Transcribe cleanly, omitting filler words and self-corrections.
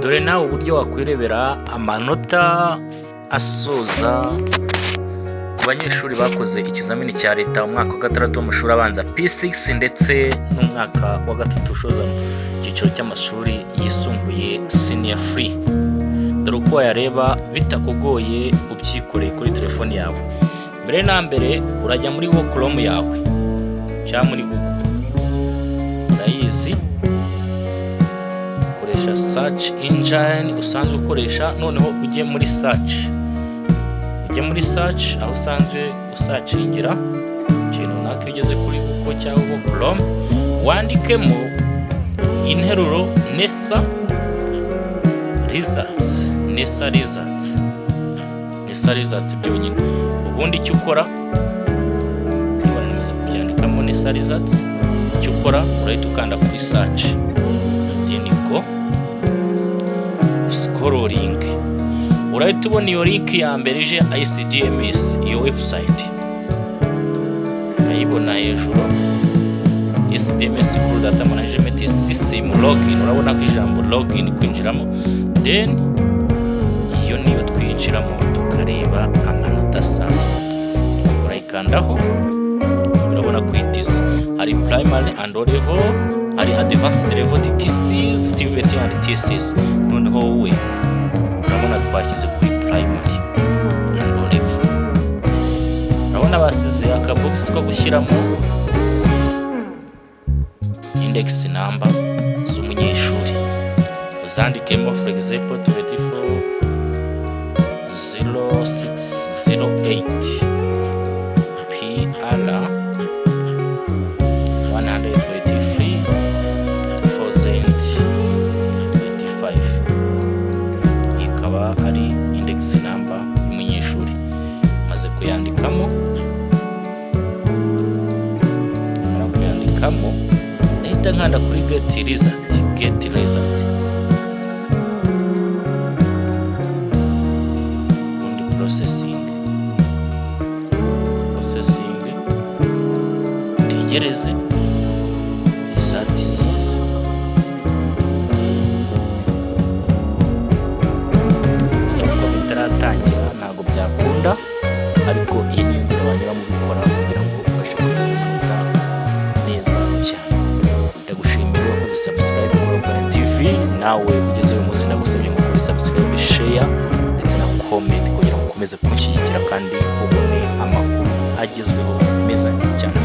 Dore nawe uburyo wakwirebera amanota asoza ku banyeshuri bakoze ikizamini cya leta umwaka wa gatandatu w'amashuri abanza P6 ndetse n'umwaka wa gatatu ushoza mu cyiciro cy'amashuri yisumbuye senior three. Dore uko wayareba bitakugoye, ubyikoreye kuri telefoni yawe. Mbere na mbere urajya muri Google Chrome yawe cyangwa muri Google, urayizi, ukoresha search engine usanzwe ukoresha. Noneho ujye muri search, ujye muri search aho usanzwe usearchingira ikintu runaka. Iyo ugeze kuri Google cyangwa Google Chrome, wandikemo interuro "NESA results", "NESA results", "NESA results" byonyine. Ubundi icyo ukora, niba namaze kubyandikamo "NESA results", icyo ukora urahita ukanda kuri search, then go scrolling, urahita ubona iyo link ya mbere ije, ICDMS. Iyo website urayibona hejuru, ICDMS School Data Management System login. Urabona ko ijambo login, kwinjiramo, then iyo niyo twinjiramo tukareba amanota. Sasa urayikandaho, urabona ko ihita, hari primary and O level, hari advanced level, TTCs, TVET and TSS. Noneho wowe urabona twashyize kuri primary and O level. Urabona basize akabogisi ko gushyiramo index number z'umunyeshuri, uzandikemo, for example, 24 0608 PR 123 2025. Ikaba ari index number y'umunyeshuri. Maze kuyandikamo, nimara kuyandikamo ndahita nkanda kuri get result, get result, ubundi processing, processing, tegereze result ziza. Gusa kuko bitaratangira ntabwo byakunda, ariko iyi ni inzira wanyuramo ubikora kugira ngo ubashe kureba amanota neza cyane. Ndagushimiye wakoze subscribe kuri Open TV. Nawe ugeze uyu munsi, ndagusabye ngo ukore subscribe, share ndetse na comment kugira ngo ukomeze kunshyigikira kandi ubone amakuru agezweho meza cyane.